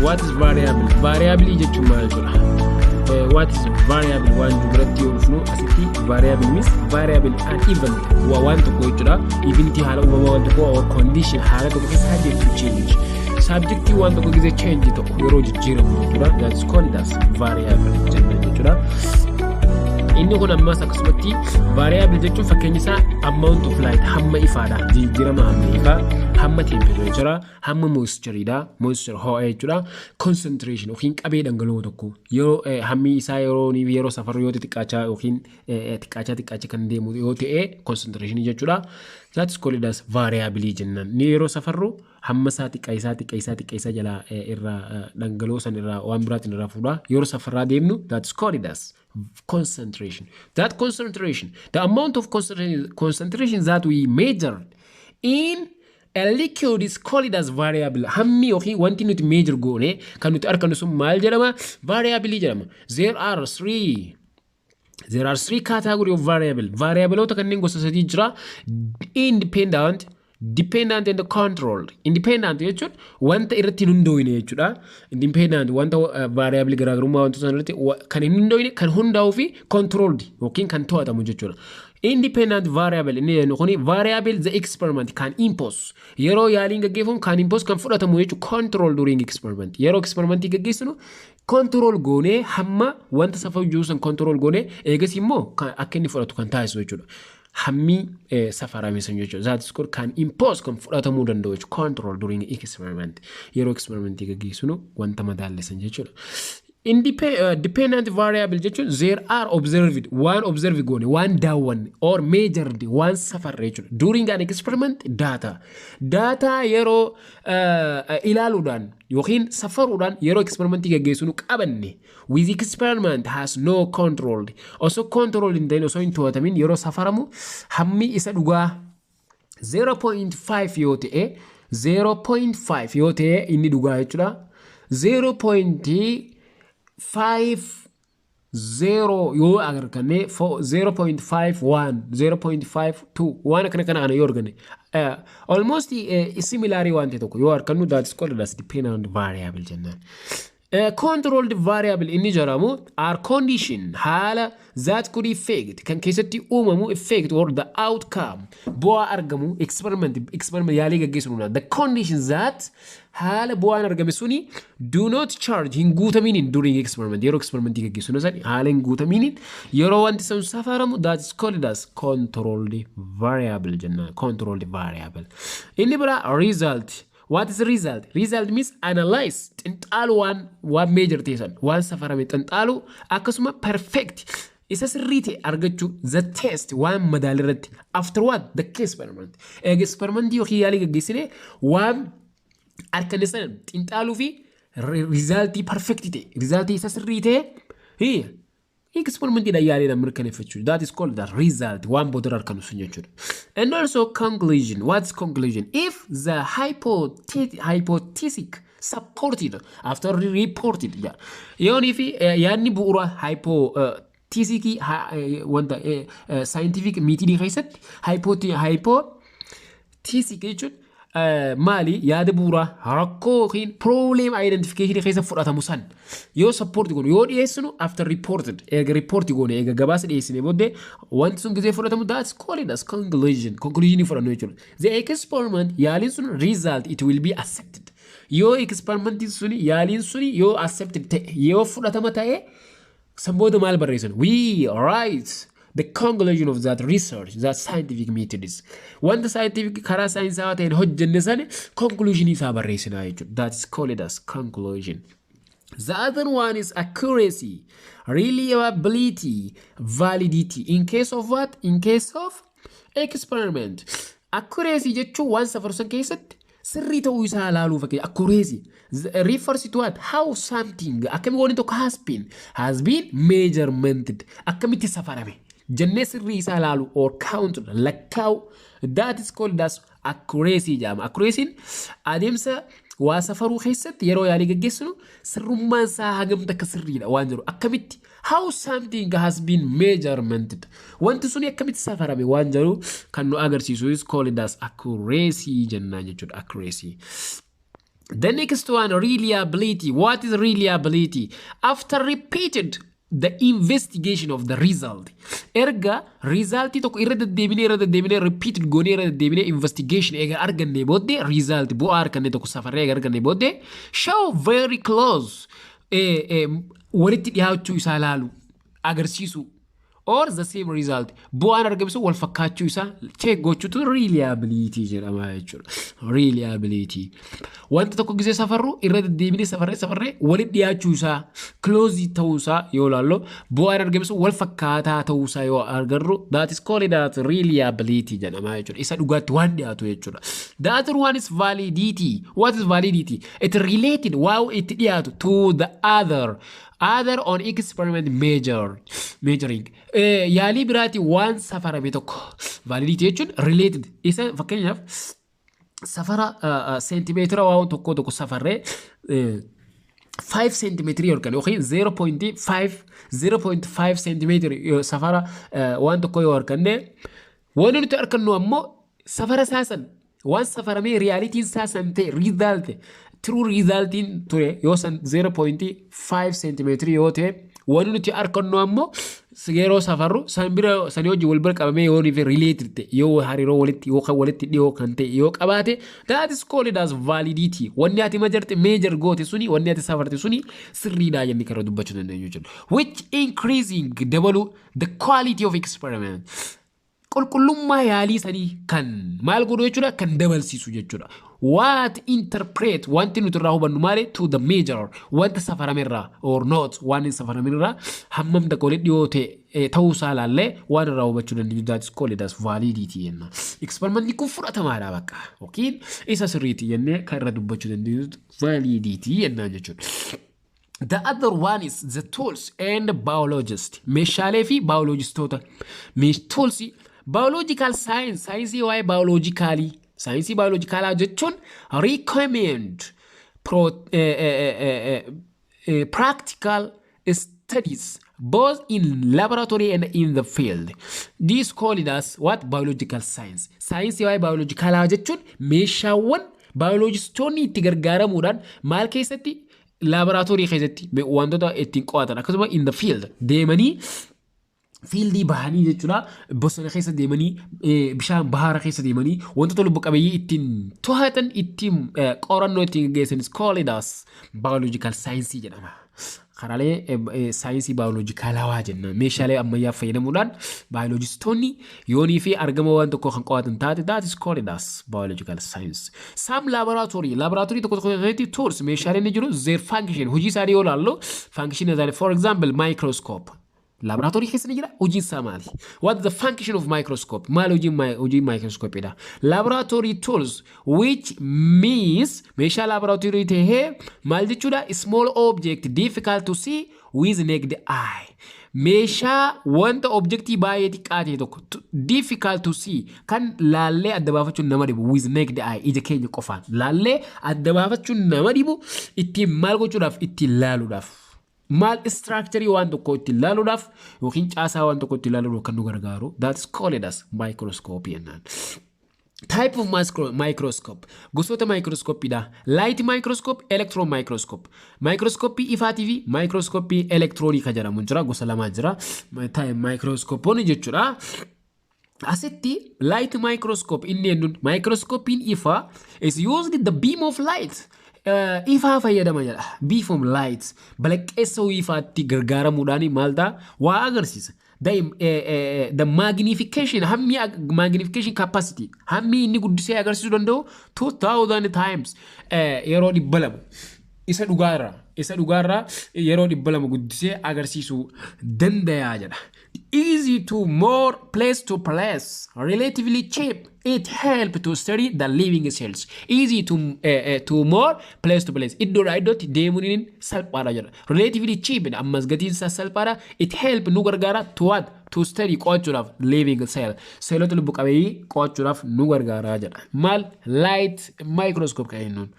What is variable? Variable jechuun maal jechuudha? What is variable waan biratti yoo dhufnu, asitti variable means variable an event, waan tokko jechuudha. Eventii haala uumamaa waan tokko or condition haala tokko keessa subject to change. Subjectii waan tokko gisee change ta'u, yeroo jijjiiramu jechuudha. That is called as variable jenna jechuudha. Inni kun ammas akkasumatti variable jechuun fakkeenya isaa amount of light, hamma ifaadha. Jijjiirama hamma ifaa, hamma temperature, hamma moistureidha. Moisture ho'a jechuudha. Concentration yookiin qabee dhangala'oo tokko yeroo hammi isaa yeroo safarru yoo xixiqqaachaa yookiin xiqqaachaa xiqqaachaa kan deemu yoo ta'e, concentration jechuudha. That is called as variable jennaan. Ni yeroo safarru hamma isaa xiqqaa isaa xiqqaa isaa xiqqaa isaa jalaa irraa dhangala'oo san irraa waan biraatiin irraa fuudha. Yeroo safarraa deemnu, that is called as concentration. That concentration, the amount of concentration that we measured in a liquid is called as variable. Hammi yookiin wanti nuti measure goone kan nuti argannu sun maal jedhama? Variable jedhama. There are three category of variable. Variableoota kanneen gosa sadii jira. Independent, dependent and controlled. Independent jechuun wanta irratti hin hundooyne jechuudha. Independent wanta variable garaagarummaa wantoota sana irratti kan hin hundooyne, kan hundaa'uu fi controlled yookiin kan to'atamu jechuudha. Independent variable inni jennu kuni variable the experiment can impose, yeroo yaaliin gaggeeffamu kan impose, kan fudhatamu jechuudha. Control during experiment, yeroo experimentii gaggeessinu control goonee, hamma wanta safaruu jiru san control goonee, eegas immoo akka inni fudhatu kan taasisu jechuudha. Hammi safarame san jechuudha. That is called kan impose, kan fudhatamuu danda'u jechuudha. Control during experiment, yeroo experimentii gaggeessinu wanta madaallisan jechuudha. Dependent variable jechuun there are observed, waan observe goone, waan daawwanne, or measured, waan safarre jechuudha. During an experiment data yeroo ilaaluudhaan yookiin safaruudhaan yeroo experimentii gaggeessinu qabanne with experiment has no control, osoo control hin ta'in, osoo hin to'atamin yeroo safaramu, hammi isa dhugaa 0.5 yoo ta'e, 0.5 yoo ta'e inni dhugaa jechuudha. 0.50 yoo arganne, 0.51, 0.52, waan akkana kana yoo arganne, almost similar waan ta'e tokko yoo argannu, that is called as dependent variable jennaan. Controlled variable inni jedhamu are condition, haala, that could affect, kan keessatti uumamu, effect or the outcome, bu'aa argamu, experiment yaalii gaggeessuudha. The condition that haala bu'aan argame suni do not charge, hin guutaminiin, during experiment, yeroo experimentii gaggeessinu san haala hin guutaminiin yeroo wanti sun safaramu, that is called as controlled variable jennaan. Controlled variable inni biraa result. What is result? Result means analyze, xinxaalu, waan measure ta'e san, waan safarame xinxaalu, akkasuma perfect, isa sirrii ta'e argachuu, the test, waan madaalirratti, after what? The experiment. Eega experimentii yookiin yaalii gaggeessine waan arganne sana xinxaaluu fi resultii perfect ta'e, resultii isa sirrii ta'e experimentiidhaan yaaliidhaan mirkaneeffachuu. That is called the result, waan booda arganu sun jechuudha. And also conclusion. What's conclusion? If the hypothesis supported after reported, yeah. Yoonii fi yaadni bu'uura hypothesisii wanta scientific methodii keessatti hypothesis jechuun maali? Yaada bu'uuraa rakkoo yookiin problem identification keessa fudhatamu san yoo support goone, yoo dhiyeessinu, after reported, erga report goone, erga gabaasa dhiyeessine booddee wanti sun gisee fudhatamu, that's called as conclusion. Conclusion fudhannu jechuudha. The experiment, yaaliin sun, result, it will be accepted. Yoo experimentiin suni, yaaliin suni yoo accepted ta'e, yoo fudhatama ta'e, san booda maal barreessan? We write the conclusion of that research, that scientific methods, wanta scientific karaa saayinsawaa ta'een hojjenne san conclusion isaa barreessinaa jechuudha. That is called as conclusion. The other one is accuracy, reliability, validity. In case of what? In case of experiment. Accuracy jechuun waan safaru san keessatti sirrii ta'uu isaa ilaaluu. Fakkeenya, accuracy refers to what? How something, akkami wanni tokko has been measurement, akkamitti safarame jennee sirrii isaa ilaalu, or count, lakkaa'u, that is called as accuracy jedhama. Accuracy'n adeemsa waa safaruu keessatti yeroo yaalii gaggeessinu sirrummaan isaa hagamta akka sirriidha waan jedhu, akkamitti, how something has been measurement, wanti suni akkamitti safarame waan jedhu kan nu agarsiisu is called as accuracy jennaan jechuudha, accuracy. The next one, reliability. What is reliability? After repeated the investigation of the result. Erga resultii tokko irra deddeebinee repeated goonee, irra deddeebinee investigation eega arganne booddee, result bu'aa arganne tokko safarree eega arganne booddee, show very close walitti dhiyaachuu isaa ilaalu agarsiisu or the same result bu'aan argamsu wal fakkaachuu isaa check gochuutu reliability jedhama jechuudha. Reliability. Wanta tokko gisee safarru irra deddeebinee safarree safarree walitti dhiyaachuu isaa, close ta'uu isaa yoo ilaallu, bu'aan argamsu wal fakkaataa ta'uu isaa yoo agarru, that is called that reliability jedhama jechuudha. Isa dhugaatti waan dhiyaatu jechuudha. The other one is validity. What is validity? It related waa itti dhiyaatu to the other on experiment measuring yaalii biraati waan safarame tokko. Validity jechuun related isa fakkeenyaaf safara seentimeetira waan tokko tokko safarree 5 seentimeetirii yookaan 0.5 0.5 seentimeetirii safara waan tokko yoo arganne, wanni nuti argannu ammoo safara saasan waan safaramee realityn saasan ta'e, result true resultiin ture yoo san 0.5 seentimeetirii yoo ta'e, wanni nuti argannu ammoo yeroo safarru san bira sanii wajjin wal bira qabamee yoo niif related ta'e, yoo hariiroo walitti yookaan walitti dhiyoo kan ta'e yoo qabaate, that is called as validity. Wanni ati majarte measure goote suni, wanni ati safarte suni sirriidhaa jennee kan dubbachuu dandeenyu jechuudha. Which increasing dabaluu the quality of experiment, qulqullummaa yaalii sanii kan maal godhu jechuudha, kan dabalsiisu jechuudha. What interpret wanti nuti irraa hubannu maali to the measure wanta safaramerraa or not, waan hin safaramerraa hammam takka walitti dhiyoo ta'e ta'uu isaa ilaallee waan irraa hubachuu dandeenyu, that is called as validity jenna. Experimentii kun fudhatamaadha bakka yookiin isa sirriiti jennee kan irra dubbachuu dandeenyu validity jennaan jechuudha. The other one is the tools and biologist. Meeshaalee fi biologistoota. Tools biological science, saayinsii waa'ee biologicalii, saayinsii biologicalaa jechuun recommend practical studies both in laboratory and in the field. This called as what? Biological science. Saayinsii waa'ee biologicalaa jechuun meeshaawwan biologistoonni itti gargaaramuudhaan maal keessatti, laaboraatoorii keessatti wantoota ittiin qo'atan, akkasuma in the field deemanii, fieldii bahanii jechuudha, bosona keessa deemanii, bishaan bahara keessa deemanii wantoota lubbu qabeeyyii ittiin to'atan, ittiin qorannoo ittiin gaggeessanis called as biological science jedhama. Karaalee saayinsii baayoloojikaalawaa jenna. Meeshaalee ammayyaa fayyadamuudhaan baayoloojistoonni yoonii fi argama waan tokkoo kan qo'atan taate, that is called as biological science. Some laboratory, laboratory tokko tokko keessatti tools meeshaaleen ni jiru, their function hojii isaanii yoo ilaallu, function isaanii, for example, microscope. Laaboraatoorii keessa ni jira. Hojiin isaa maali? What is the function of microscope? Maali hojiin microscopeidha? Laboratory tools, which means meeshaa laaboraatoorii tahee maal jechuudha? Small object difficult to see with naked eye. Meeshaa wanta objectii baay'ee xiqqaa ta'e tokko difficult to see kan laallee adda baafachuun nama dhibu, with naked eye ija keenya qofaan laallee adda baafachuun nama dhibu, ittiin maal gochuudhaaf, ittiin laaluudhaaf. Maal structure waan tokko ittiin laaluudhaaf yookiin caasaa waan tokko ittiin laaluudhaaf kan nu gargaaru, that is called as microscope jennaan. Type of microscope, gosoota microscopeidha. Light microscope, electron microscope. Microscope ifaatii fi microscope elektiroonii kan jedhamu jira, gosa lamaa jira. Microscopeonni jechuudha. Asitti light microscope inni jennuun microscopiin ifaa is used the beam of light. Ifaa fayyadama jedha. Beam of light balaqqeessa ifaatti gargaaramuudhaan maal ta'a, waa agarsiisa. The magnification, hammi magnification capacity, hammi inni guddisee agarsiisuu danda'u 2000 times, yeroo 200 isa dhugaarraa yeroo 200 guddisee agarsiisuu danda'a jedha. Easy to more place to place, relatively cheap. It help to study the living cells. Easy to more place to place. Iddoodhaa iddootti deemuun salphaadha jedha. Relatively cheap, ammas gatiin isaa salphaadha. It help nu gargaara to what? To study qo'achuudhaaf living cell. Seelota lubbu qabeeyyii qo'achuudhaaf nu gargaara jedha. Maal light microscope kan jennuun.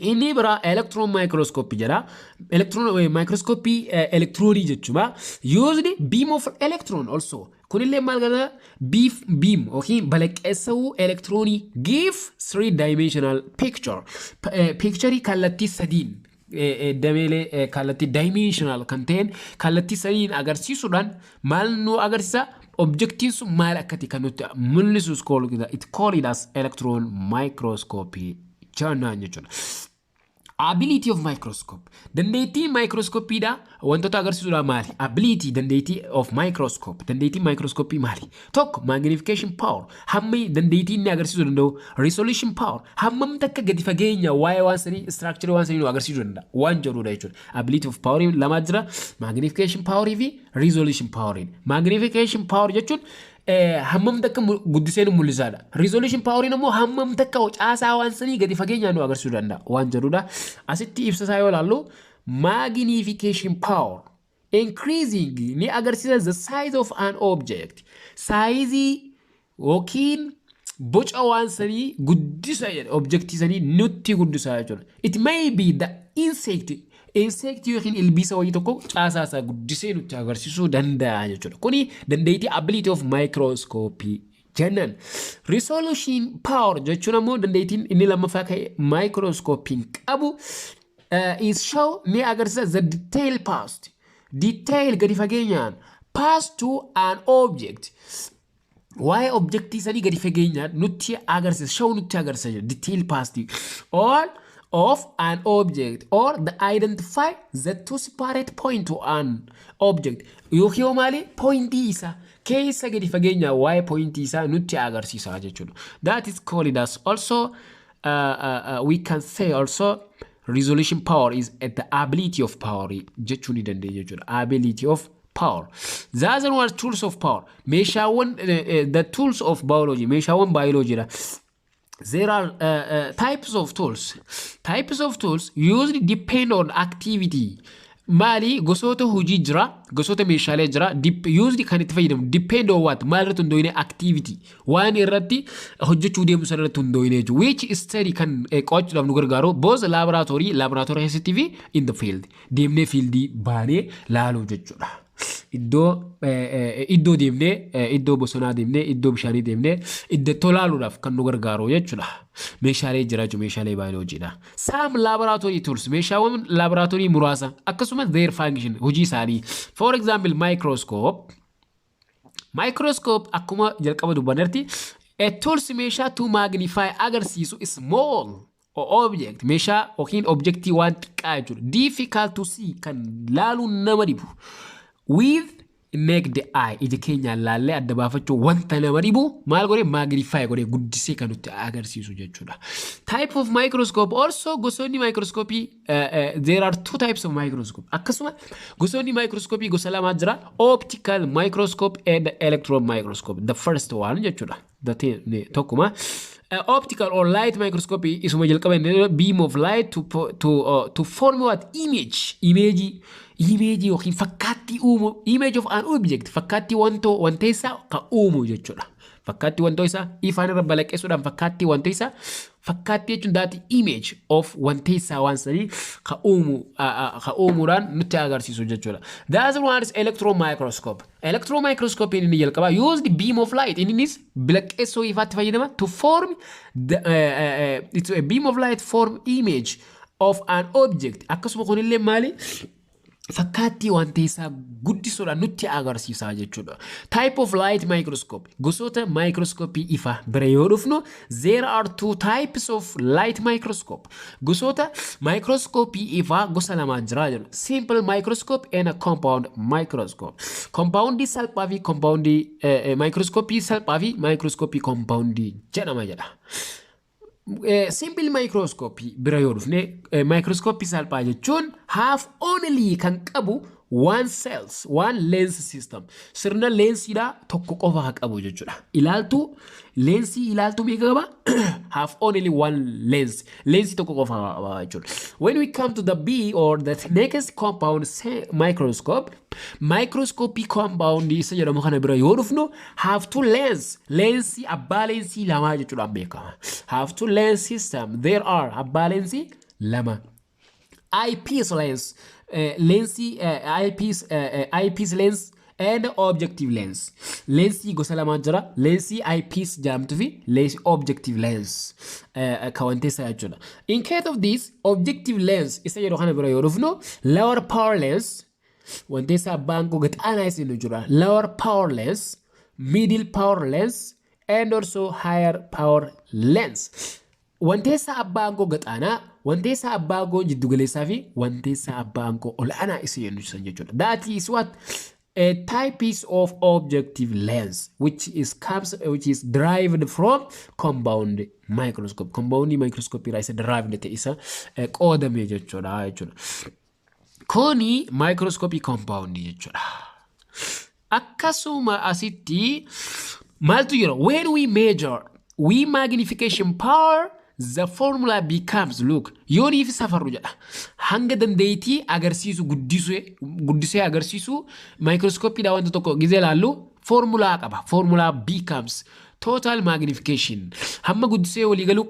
Inni biraa electron microscope jedha. Electron microscope elektiroonii jechuudha. Used beam of electron also. Kunillee maal gana beam yookiin balaqqeessa'uu elektiroonii give three dimensional picture. Picturii kallattii sadiin, dameelee kallattii dimensional kan ta'een kallattii sadiin agarsiisuudhaan maal nu agarsiisa? Objectiin sun maal akka ta'e kan nutti mul'isu it called as electron microscopy jennaan jechuudha. Ability of microscope. Dandeettiin microscopiidha wantoota agarsiisuudha maali? Ability, dandeettii of microscope. Dandeettiin microscopii maali? Tokko, magnification power. Hamma dandeettii inni agarsiisuu danda'u. Resolution power. Hammam takka gadi fageenya waa'ee waan sanii, structure waan sanii nu agarsiisuu danda'a. Waan jedhudha jechuudha. Ability of power lama jira. Magnification power fi resolution power. Magnification power jechuun hammam takka guddisee nu mul'isaadha. Resolution power immoo hammam takka caasaa waan sanii gadi fageenyaan nu agarsiisuu danda'a waan jedhudha. Asitti ibsa isaa yoo ilaallu, magnification power increasing ni agarsiisa the size of an object. Saayizii yookiin boca waan sanii guddisa jedha, objectii sanii nutti guddisa jechuudha. It may be the insect yookiin ilbiisa wayii tokko caasaa isaa guddisee nutti agarsiisuu danda'a jechuudha. Kuni dandeettii ability of microscopy jennaan. Resolution power jechuun ammoo dandeettiin inni lammaffaa ka'e microscopiin qabu is show ni agarsiisa the detail past, detail gadi fageenyaan pass to an object, waa'ee objectii sanii gadi fageenyaan nutti agarsiisa, show nutti agarsiisa detail past all of an object or the identify the two separate point to an object yookiin maali pointii isaa keessa gadi fageenya waa'ee pointii isaa nutti agarsiisa jechuudha. That is called as also we can say also resolution power is at the ability of power jechuu ni dandeenya jechuudha. Ability of power. The other one, tools of power. Meeshaawwan the tools of biology, meeshaawwan biology dha. There are types of tools. Types of tools used depend on activity. Maali gosoota hojii jira, gosoota meeshaalee jira, used kan itti fayyadamu depend on what, maal irratti hundooyine, activity waan irratti hojjechuu deemu sana irratti hundooyine jechuudha. Which study kan qo'achuudhaaf nu gargaaru both laboratory keessatti fi in the field deemnee fieldii baanee laaluu jechuudha. Iddoo deemnee, iddoo bosonaa deemnee, iddoo bishaanii deemnee iddoo laaluudhaaf kan nu gargaaru jechuudha. Meeshaalee jira jechuudha, meeshaalee baayoloojiidha. Some laboratory tools, meeshaawwan laaboraatoorii muraasa, akkasumas their function, hojii isaanii. For example, microscope. Microscope akkuma jalqaba dubbannetti a tools, meeshaa to magnify agarsiisu small object, meeshaa yookiin objectii waan xiqqaa jechuudha. Difficult to see, kan laaluun nama dhibu. With naked eye, ija keenyaan laallee adda baafachuu wanta nama dhibu maal godhee, magnify godhee guddisee kan nutti agarsiisu jechuudha. Type of microscope also, gosoonni microscopii, there are two types of microscope. Akkasuma gosoonni microscopii gosa lamaa jira, optical microscope and electron microscope. The first one jechuudha. The tokkuma. Optical or light microscopy isuma jalqaba inni beam of light to form what, image, image yookiin fakkaattii uumu, image of an object, fakkaattii wantoo wanta isaa kan uumu jechuudha. Fakkaattii wantoo isaa ifaan irra balaqqeessuudhaan fakkaattii wanta isaa, fakkaattii jechuun that image of wanta isaa waan sanii kan uumu kan uumuudhaan nutti agarsiisu jechuudha. The other one is electron microscope. Electron microscope inni jalqabaa used beam of light, innis balaqqeessoo ifaatti fayyadama to form the it's a beam of light form image of an object. Akkasuma kunillee maali? Fakkaattii wanta isaa guddisuudhaan nutti agarsiisaa jechuudha. Type of light microscope, gosoota microscopii ifa bira yoo dhufnu, there are two types of light microscope, gosoota microscopii ifaa gosa lamaa jira jedhu, simple microscope and a compound microscope. Compoundii salphaa fi compoundii, microscopii salphaa fi microscopii compoundii jedhama jedha. Simple microscopy bira yoo dhufne, microscopy salphaa jechuun have only kan qabu one cells, one lens system, sirna leensiidhaa tokko qofa haa qabu jechuudha. Ilaaltuu leensii ilaaltuu meeqa qaba? Have only one lens, leensii tokko qofa qaba jechuudha. When we come to the B or the next compound microscope, microscopy compound isa jedhamu kana bira yoo dhufnu, have two lens, leensii abbaa leensii lamaa jechuudhaan beekama. Have two lens system, there are abbaa leensii lama. Eyepiece lens, leensii eyepiece lens and objective lens. Leensii gosa lamaa jira. Leensii eyepiece jedhamtu fi leensii objective lens kan wanteessa jechuudha. In case of this objective lens isa jedhu kana bira yoo dhufnu, lower power lens, wanteessa abbaa aangoo gad aanaa isin jira. Lower power lens, middle power lens and also higher power lens. Wanteessa abbaa aangoo gad aanaa, wanteessa abbaa aangoo jiddugaleessaa fi wanteessa abbaa aangoo ol'aanaa isa jennu san jechuudha. That is what a type is of objective lens which is derived from compound microscope. Compound microscope irraa isa derived ta'e, isa qoodame jechuudha. Kuni microscopy compound jechuudha. Akkasuma asitti maaltu jira? When we measure we magnification power, the formula becomes, look, yooniif safarru jedha. Hanga dandeettii agarsiisu guddisee agarsiisu maayikirooskooppiidhaan wanta tokko gizee ilaallu formulaa qaba. Formula becomes total magnification, hamma guddisee waliigaluu,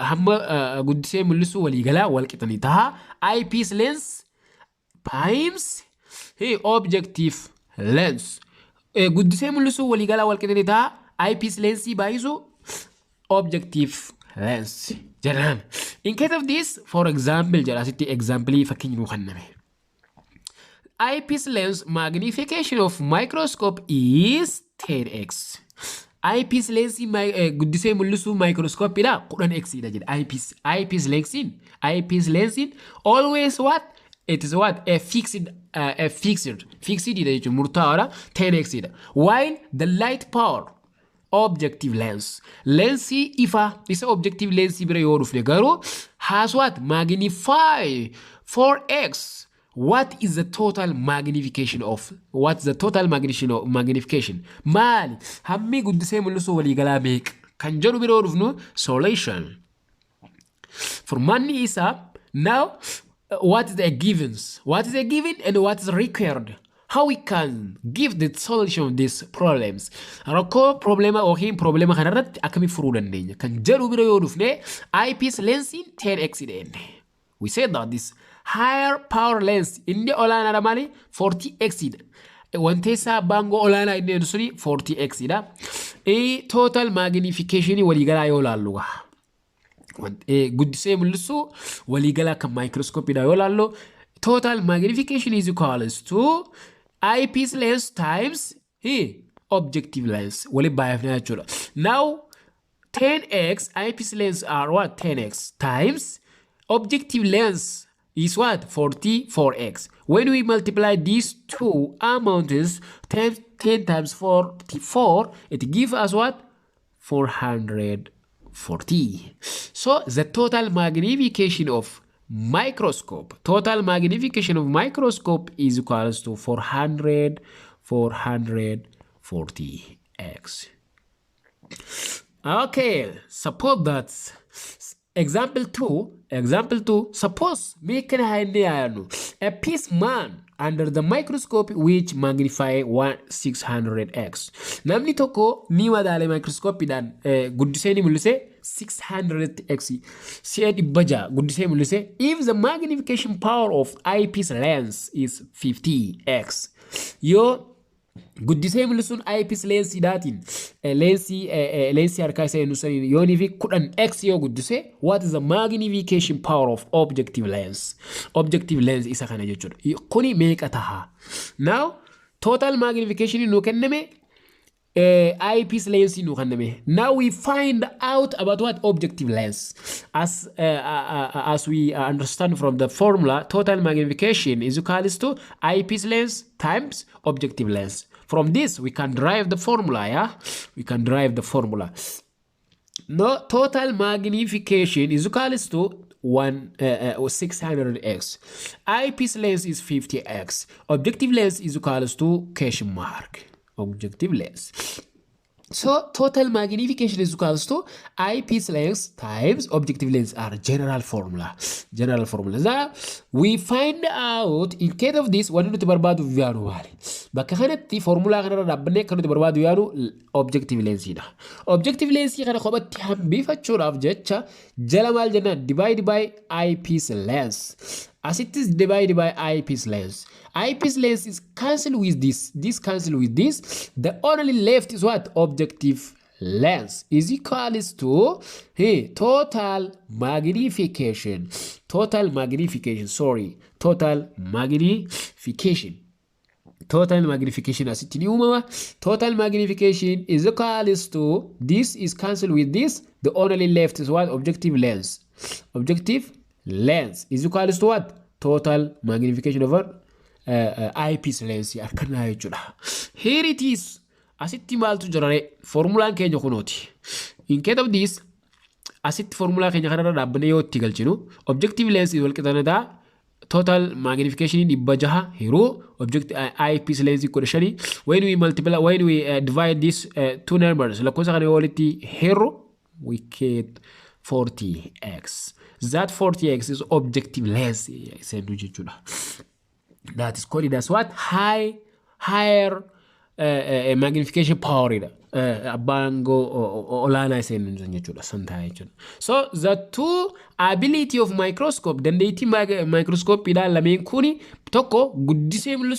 hamma guddisee mul'isu waliigalaa wal qixanii taha eyepiece lens times objective lens. Guddisee mul'isuu waliigalaa wal qixanii taha eyepiece lensii baay'isu objective lens jedhaan. In case of this, for example jedha, asitti example fakkeenya nuu kenname. Eyepiece lens magnification of microscope is 10x. Eyepiece lensii guddisee mul'isuu microscope dha 10x dha jedha. Eyepiece lensiin always what? It is what? A fixed dha jechuun murtaa'aadha, 10x dha. While the light power objective lens, lensii ifaa isa objective lensii bira yoo dhufne garuu, has what? Magnify 4x. What is the total magnification of, what's the total magnification maali? Hammi guddisee mul'isuu waliigalaa meeqa kan jedhu bira yoo dhufnu, solution, furmaanni isaa, now what is the givens, what is the given and what is required, how we can give the solution of these problems, rakkoo problema yookiin problema kanarratti akkamitti furuu dandeenya kan jedhu bira yoo dhufne, eyepiece lensiin 10x dhenne. We said that this higher power lens inni olaanaadha maali? 40x dha. Wanteessaa abbaa aangoo olaanaa inni jedhu suni 40x dha. Total magnification waliigalaa yoo laallu, guddisee mul'isuu waliigalaa kan maayikirooskooppiidha yoo laallu, total magnification is equals to eyepiece lens times objective lens waliin baay'ifnaa jechuudha. Now 10x eyepiece lens are what? 10x times objective lens is what? 44x. When we multiply these two amounts, 10, 10 times 44, it gives us what? 440. So the total magnification of microscope, total magnification of microscope is equals to 400 440x. Okay, suppose that example 2, example 2, suppose mee kana haa inni yaadnu, a piece man under the microscope which magnify 1 600x. Namni tokko ni madaale microscopeidhaan guddisee ni mul'ise 600x, si'a 600 guddisee mul'ise. If the magnification power of eyepiece lens is 50x, yoo guddisee mul'isuun eyepiece leensiidhaatiin leensii harkaa isa jennu saniin yoonii fi 10x yoo guddise, what is the magnification power of objective lens? Objective lens isa kana jechuudha. Kuni meeqa taha? Now total magnification nu kenname, eyepiece lens nu kenname. Now we find out about what? Objective lens. As we understand from the formula, total magnification is equals to eyepiece lens times objective lens. From this we can derive the formula. Yeah, we can derive the formula. No, total magnification is equals to 1 600x, eyepiece lens is 50x, objective lens is equals to question mark objective lens. So total magnification is equals to eyepiece lens times objective lens are general formula. General formula. That we find out in case of this, wanti nuti barbaadu yaadu maali? Bakka kanatti formulaa kanarra dhaabbannee kan nuti barbaadu yaadu objective lensiidha. Objective lensii kana kophatti hambifachuudhaaf jecha jala maal jennaan? Divide by eyepiece lens. Asittis divide by eyepiece lens. Eyepiece lens is cancel with this. This cancel with this. The only left is what? Objective lens is equals to, hey, total magnification. Total magnification, sorry. Total magnification. Total magnification asitti ni uumama. Total magnification is equals to, this is cancel with this. The only left is what? Objective lens. Objective lens is equals to what? Total magnification over eyepiece lens harkanaa jechuudha. Here it is. Asitti maaltu jira ree? Formulaan keenya kunooti. In case of this, asitti formulaa keenya kanarra dhaabbannee yoo itti galchinu, objective lens wal qixxaanataa total magnification 600 hiruu object eyepiece lens 15. When we multiply, when we divide these two numbers, lakkoofsa kana yoo walitti hirru, we get 40x. That 40x is objective lens sennu jechuudha. That is called as what? Higher magnification power dha. Abbaan aangoo olaanaa seennu jechuudha, san ta'a jechuudha. So the two ability of microscope, dandeettii microscope lameen kuni, tokko guddisee mul'isu.